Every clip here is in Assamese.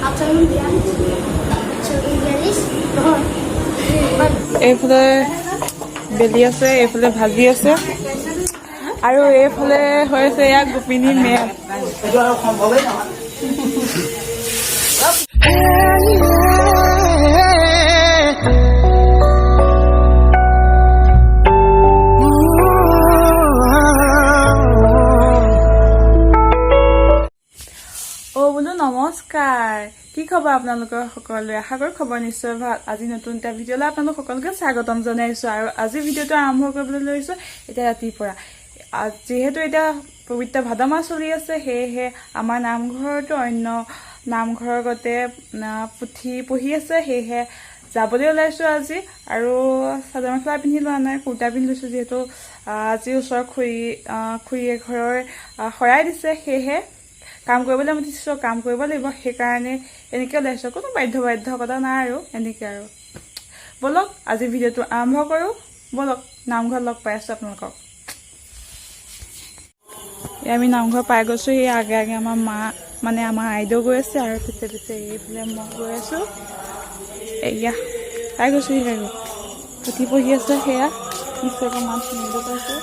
839, নহয়। এইফালে বেলি আছে, এইফালে ভাজি আছে আৰু এইফালে হৈ আছে এয়া গোপিনী মেল। এইটো আৰু সম্ভৱেই নহয়। অ' বোলো নমস্কাৰ, কি খবৰ আপোনালোকৰ সকলোৰে? আশা কৰোঁ খবৰ নিশ্চয় ভাল। আজি নতুন এটা ভিডিঅ'লৈ আপোনালোক সকলোকে স্বাগতম জনাইছোঁ আৰু আজি ভিডিঅ'টো আৰম্ভ কৰিবলৈ লৈছোঁ এতিয়া ৰাতিপুৱা। যিহেতু এতিয়া পবিত্ৰ ভাদ মাহ চলি আছে, সেয়েহে আমাৰ নামঘৰতো অন্য নামঘৰৰ গতে পুথি পঢ়ি আছে, সেয়েহে যাবলৈ ওলাইছোঁ আজি। আৰু চাদৰ মেখেলা পিন্ধি লোৱা নাই, কুৰ্তা পিন্ধি লৈছোঁ, যিহেতু আজি ওচৰৰ খুৰীয়ে ঘৰৰ শৰাই দিছে, সেয়েহে কাম কৰিবলৈ মাতিছোঁ, কাম কৰিব লাগিব, সেইকাৰণে এনেকৈ ওলাইছোঁ। কোনো বাধ্যবাধকতা নাই আৰু এনেকৈ আৰু ব'লক, আজি ভিডিঅ'টো আৰম্ভ কৰোঁ। ব'লক, নামঘৰত লগ পাই আছোঁ আপোনালোকক। এই আমি নামঘৰ পাই গৈছোঁ। এই আগে আগে আমাৰ মা, মানে আমাৰ আইদেউ গৈ আছে আৰু পিছে পিছে এইফালে মই গৈ আছোঁ। এয়া পাই গৈছোঁহি আৰু পুথি পঢ়ি আছে, সেয়া নিশ্চয়কৈ মাত শুনিব পাইছোঁ।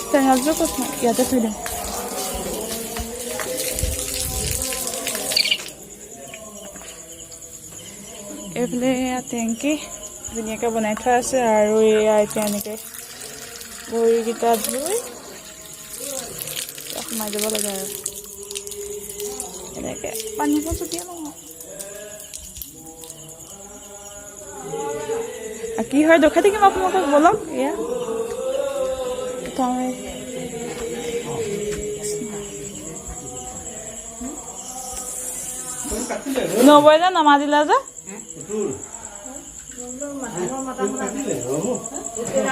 চেনেলটো ক'ত নাই, ইয়াতে থৈ দিম। এইফালে এয়া টেংকি ধুনীয়াকৈ বনাই থোৱা আছে আৰু এয়া এতিয়া এনেকৈ ভৰিকেইটা ধুই এতিয়া সোমাই যাব লাগে আৰু এনেকৈ পানীবোৰ ছটিয়াই লওঁ আৰু কি হয় দেখাই থাকিম আপোনালোকক। ব'লক, এয়া প্ৰথমে নবৌৱে যে নামাতিলা যে।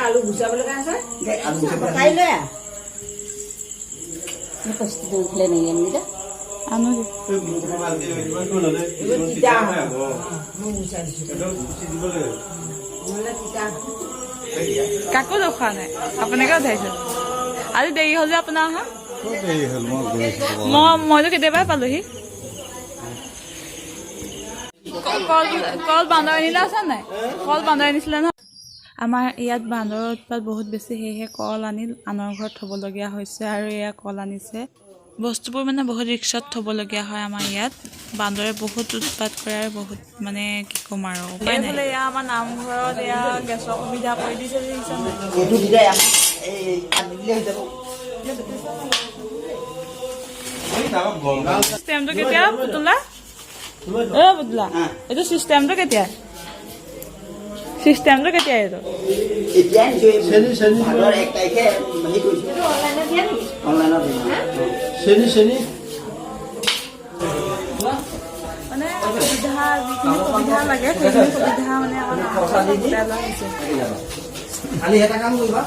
আলু গুচাবলৈ আছে। আলু কাইলৈ আনো। তিতা মই গুচাই দিছো, নহ'লে তিতা। কাকো দেখুওৱা নাই, আপোনাকে উঠাইছে। আজি দেৰি হ'ল যে আপোনাৰ অহা। মইতো কেতিয়াবাই পালোহি। কল কল বান্দৰ আনিলে আছে নাই? কল বান্দৰ আনিছিলে নহয়। আমাৰ ইয়াত বান্দৰৰ উৎপাত বহুত বেছি, সেয়েহে কল আনি আনৰ ঘৰত থ'বলগীয়া হৈছে। আৰু এয়া কল আনিছে। বস্তুবোৰ মানে বহুত ৰিক্সত থ'বলগীয়া হয়। আমাৰ ইয়াত বান্দৰে বহুত উৎপাত কৰে আৰু বহুত, মানে কি ক'ম আৰু উপায় নাই। এয়া আমাৰ নামঘৰত এয়া গেছৰ সুবিধা কৰি দিছে, দেখিছে নাই? এইটো দিলে এই তাত দিলে হৈ যাব। চিষ্টেমটো কেতিয়া পুতলা? এ পুতলা, এইটো চিষ্টেমটো কেতিয়া? চিষ্টেমটো কেতিয়া এইটো? এতিয়া আনিছো, এই ভাদৰ 1 তাৰিখে হেৰি কৰিছো, অনলাইনত দিম। চেনি চেনি। মানে সুবিধা, যিখিনি সুবিধা লাগে সেইখিনি সুবিধা মানে আমাৰ নামঘৰত গোটাই লোৱা হৈছে। খালি এটা কাম কৰিবা।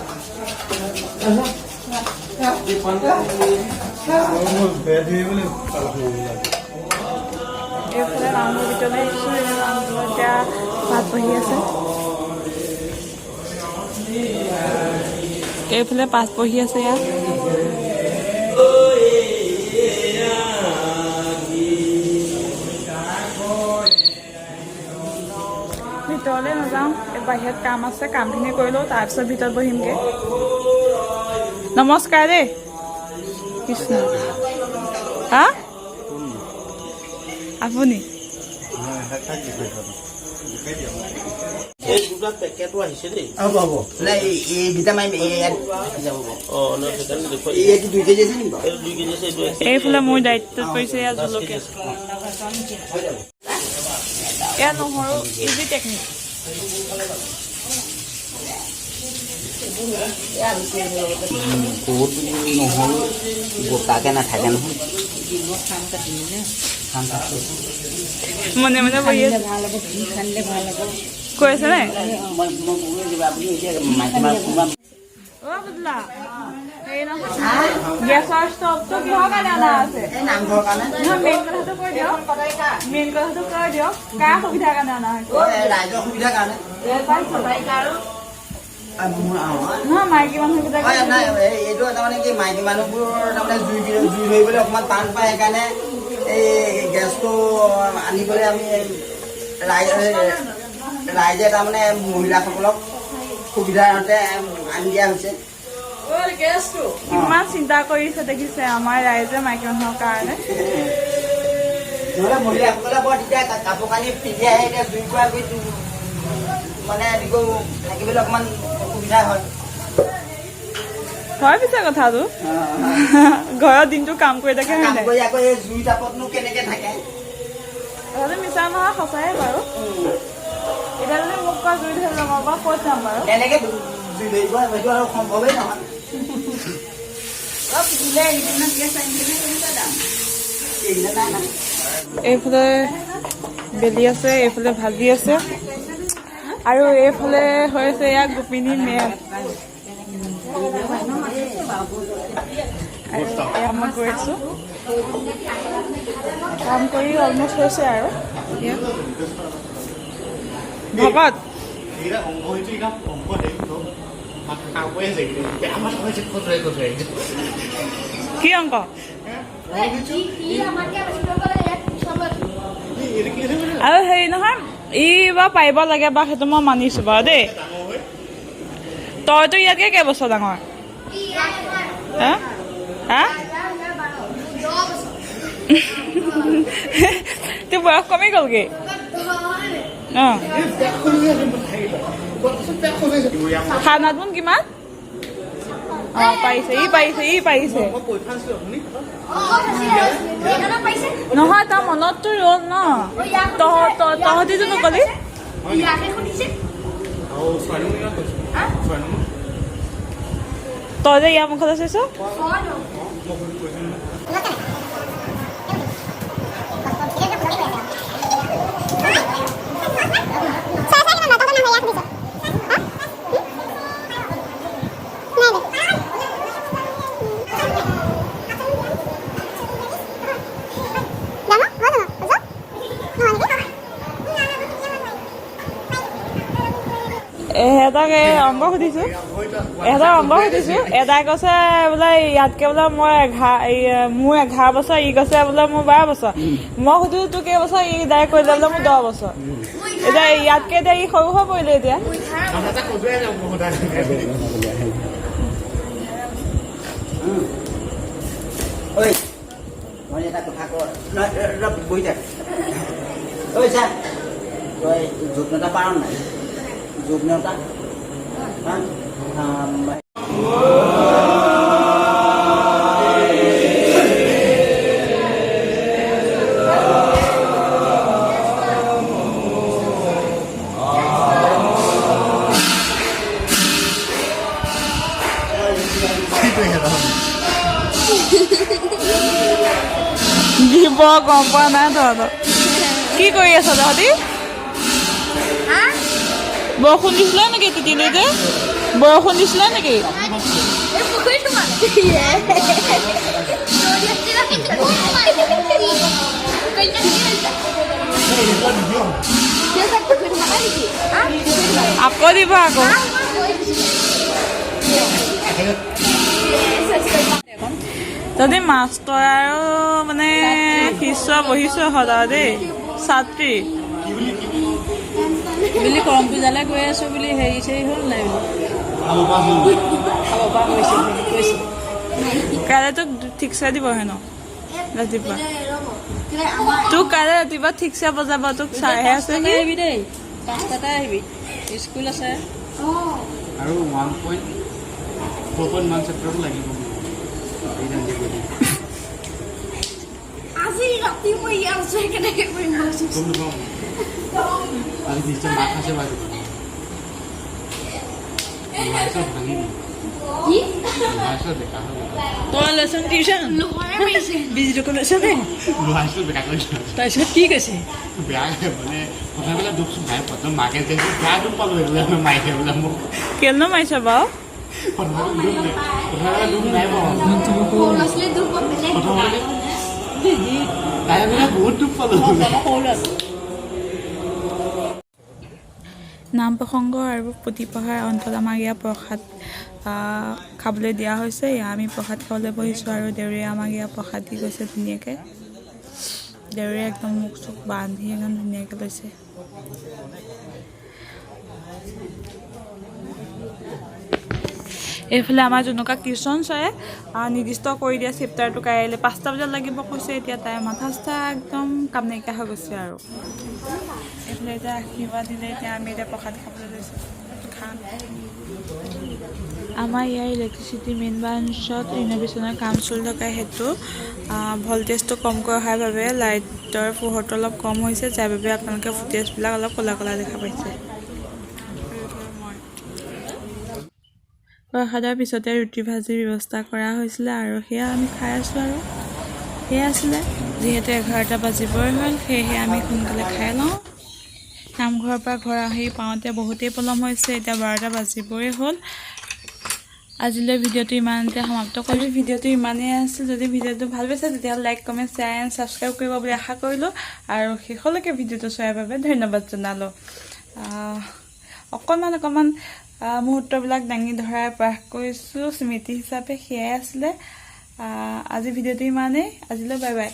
এইফালে নামঘৰ ভিতৰলৈ আহিছোঁ। এই নামঘৰত এতিয়া ভাত পঢ়ি আছে। এইফালে পাঠ পঢ়ি আছে ইয়াত। ভিতৰলৈ নাযাওঁ, এই বাহিৰত কাম আছে, কামখিনি কৰি লওঁ, তাৰপিছত ভিতৰত বহিমগৈ। নমস্কাৰ দেই। কৃষ্ণ। হা, আপুনি এই দুটা পেকেটো আহিছে দেই। হ'ব হ'ব, নাই, এইকেইটা মাৰিম, এই ইয়াত থাকি যাব বাৰু। অঁ, নহয়, সেইকাৰণে দেখুৱাই। এই এইটো 2 কেজি আছে নেকি বাৰু? এইটো 2 কেজি আছে, এইটো 1 কেজি। এইফালে মোৰ দায়িত্বত পৰিছে এয়া জলকীয়া, এয়া নহৰু, ইজি টেকনিক। বহুত নহৰু গোটাকে নাথাকে নহয়। মনে মনে বহি আছে। ভাল হ'ব, ঘি খান্দিলে ভাল হ'ব। কৈ আছে নাই? মই মই আপুনি এতিয়া মাইকী মানুহ কোনোবা। অ' পুতলা, হেৰি নহয়, গেছৰ ষ্টভটো কিহৰ কাৰণে অনা আছে? এই নামঘৰৰ কাৰণে। নহয়, মেইন কথাটো কৈ দিয়ক, মেইন কথাটো কৈ দিয়ক, কাৰ সুবিধাৰ কাৰণে অনা হৈছে? এই ৰাইজৰ সুবিধাৰ কাৰণে। মোৰ নহয়, মাইকী মানুহবিলাক। হয়, নাই, এইটো তাৰমানে কি, মাইকী মানুহবোৰ তাৰমানে জুই ধৰিবলৈ অকণমান টান পায়, সেইকাৰণে এই গেছটো আনিবলৈ আমি ৰাইজে ৰাইজে তাৰমানে মহিলাসকলক সুবিধাতে আনি দিয়া হৈছে। কিমান চিন্তা কৰিছে দেখিছে আমাৰ ৰাইজে মাইকী মানুহৰ কাৰণে। নহ'লে মহিলাসকলে বৰ দিগদাৰ, কাপোৰ কানি পিন্ধি আহে, এতিয়া জুই কুৰা কৰি মানে এনেকৈ থাকিবলৈ অকণমান অসুবিধা হয়। হয় পিছে কথাটো, ঘৰত দিনটো কাম কৰি থাকে, হয় কাম নাই? কৰি আকৌ এই জুই তাপতনো কেনেকে থাকে? কথাটো মিছা নহয়, সঁচাই বাৰু। এতিয়া যদি মোক কোৱা জুই ধৰিব, মই বাৰু ক'ত যাম বাৰু? কেনেকে জুই ধৰিব, সেইটো আৰু সম্ভৱেই নহয়। এইবিলাক নাই নাই। এইফালে বেলি আছে, এইফালে ভাজি আছে আৰু এইফালে হৈ আছে ইয়াত গোপিনী মেল। আৰু এয়া মই গৈ আছো, কাম কৰি অলমষ্ট হৈছে আৰু এতিয়া ভকত। এইকেইটা অংক হৈছে, এইকেইটা অংক হেৰি কাম কৰি আছে, বেয়া মাত হৈছে, খজুৱাই খজুৱাই। কি অংক? এইটো কি আছে? আৰু হেৰি নহয়, ই বা পাৰিব লাগে বা, সেইটো মই মানিছো বাৰু দেই। তইতো ইয়াতকে কেইবছৰ ডাঙৰ? হা হা, তোৰ বয়স কমি গ'লগে। অঁ, খানাত বোন কিমান? অঁ, পাৰিছে ই, পাৰিছে ই, পাৰিছে। মই পৰীক্ষা আছিলো আপুনি। নহয়, তাৰ মনততো ৰ'ল ন। তহঁতিতো নকলি। আৰু 6 নম্বৰ কিমান কৈছো? 6 নম্বৰ। তই যে ইয়াৰ মুখলৈ চাইছ। মই কৈছো নহয়। এহেঁতক এই অংক সুধিছো, এহেঁতক অংক সুধিছো। এটাই কৈছে বোলে ইয়াতকে বোলে মই 11, এই মোৰ 11 বছৰ। ই কৈছে বোলে মোৰ 12 বছৰ। মই সুধিছো তোৰ কেইবছৰ? ই ডাইৰেক্ট কৈ দিলে বোলে মোৰ 10 বছৰ। এতিয়া ইয়াতকে এতিয়া ই সৰু হৈ পৰিলে এতিয়া। মাথা এটা খজুৱাই যাব সদায়। ঐ, মই এটা কথা কওঁ নহয়, ৰ, বহি থাক। ঐ চা, তই যোগ নেওতা পাৰ নাই? যোগ নেওতা হা? দিব গম পোৱা নাই। তহঁতৰ কি কৰি আছ তহঁতি? বৰষুণ দিছিলে নেকি? তিতিলি যে, বৰষুণ দিছিলে নেকি? পুখুৰীত সোমালে। আকৌ দিব আকৌ। যদি মাষ্টৰ আৰু মানে শিষ্য বহিছ সদায় দেই, ছাত্ৰী। বুলি কৰম পূজালৈ গৈ আছো বুলি হেৰি চেৰি হ'ল নাই বুলি খাব পৰা হৈছে বুলি কৈছে। কাইলৈ তোক ঠিকছে দিব হেনো ৰাতিপুৱা। তোক কাইলৈ ৰাতিপুৱা ঠিকছে বজাব, তোক চাইহে আছে 5টাতে সি। আহিবি দেই, 5টাতে আহিবি, স্কুল আছে। আৰু 1.4.1 চেপ্টাৰটো লাগিব। আজি ৰাতি মই ইয়াৰ ওচৰত কেনেকে কৰিম ভাবিছো। গম নাপাওঁ। আজি নিশ্চয় মাক আছে বাৰু। ভাঙি কি? বেকা হৈ গ'ল। তই লৈছ টিউচন? লোহাৰে মাৰিছে। বিজুটোকো লৈছ নে? লোহাইছিল, বেকা কৰিছিল। তাৰপিছত কি কৈছে? বেয়া মানে কথাবিলাক দুখ ভাই, প্ৰথম মাকে যে বেয়া দুখ পালো, সেইবিলাক মাইকে বোলে মোক। কেলেনো মাৰিছ বাৰু? প্ৰথমতে দুখ নাই, প্ৰথমতে দুখ নাই পোৱা। সৰু ল'ৰা ছোৱালী দুখ পোৱা বেলেগ। প্ৰথমতে তাই মানে বহুত দুখ পালো। সৰু ল'ৰা। নাম প্ৰসংগ আৰু পুথি পঢ়াৰ অন্তত আমাক ইয়াত প্ৰসাদ খাবলৈ দিয়া হৈছে। এয়া আমি প্ৰসাদ খাবলৈ বহিছোঁ আৰু দেউৰীয়ে আমাক ইয়াত প্ৰসাদ দি গৈছে ধুনীয়াকৈ। দেউৰে একদম মুখ চুখ বান্ধি একদম ধুনীয়াকৈ লৈছে। এইফালে আমাৰ জুনুকা কিচন ছাৰে নিৰ্দিষ্ট কৰি দিয়া চেপ্টাৰটো কাইলৈ 5টা বজাত লাগিব কৈছে। এতিয়া তাই মাথা চাথা একদম কাম নাইকিয়া হৈ গৈছে। আৰু এইফালে এতিয়া আশীৰ্বাদ দিলে, এতিয়া আমি এতিয়া প্ৰসাদ খাবলৈ লৈছোঁ, খাম। আমাৰ ইয়াৰ ইলেক্ট্ৰিচিটি মেইন ব্ৰাঞ্চত ৰিন'ভেশ্যনৰ কাম চলি থকা হেতু ভল্টেজটো কমকৈ অহাৰ বাবে লাইটৰ পোহৰটো অলপ কম হৈছে, যাৰ বাবে আপোনালোকে ফুটেজবিলাক অলপ ক'লা ক'লা দেখা পাইছে। প্ৰসাদৰ পিছতে ৰুটি ভাজিৰ ব্যৱস্থা কৰা হৈছিলে আৰু সেয়া আমি খাই আছোঁ। আৰু সেয়া আছিলে, যিহেতু 11টা বাজিবই হ'ল, সেয়েহে আমি সোনকালে খাই লওঁ। নামঘৰৰ পৰা ঘৰ আহি পাওঁতে বহুতেই পলম হৈছে, এতিয়া 12টা বাজিবই হ'ল। আজিলৈ ভিডিঅ'টো ইমানতে সমাপ্ত কৰিলোঁ। ভিডিঅ'টো ইমানেই আছিল। যদি ভিডিঅ'টো ভাল পাইছে, তেতিয়াহ'লে like, comment, share and subscribe কৰিব বুলি আশা কৰিলোঁ। আৰু শেষলৈকে ভিডিঅ'টো চোৱাৰ বাবে ধন্যবাদ জনালোঁ। অকণমান অকণমান মুহূৰ্তবিলাক দাঙি ধৰাৰ প্ৰয়াস কৰিছোঁ স্মৃতি হিচাপে, সেয়াই আছিলে। আজি ভিডিঅ'টো ইমানেই, আজিলৈ বাই বাই।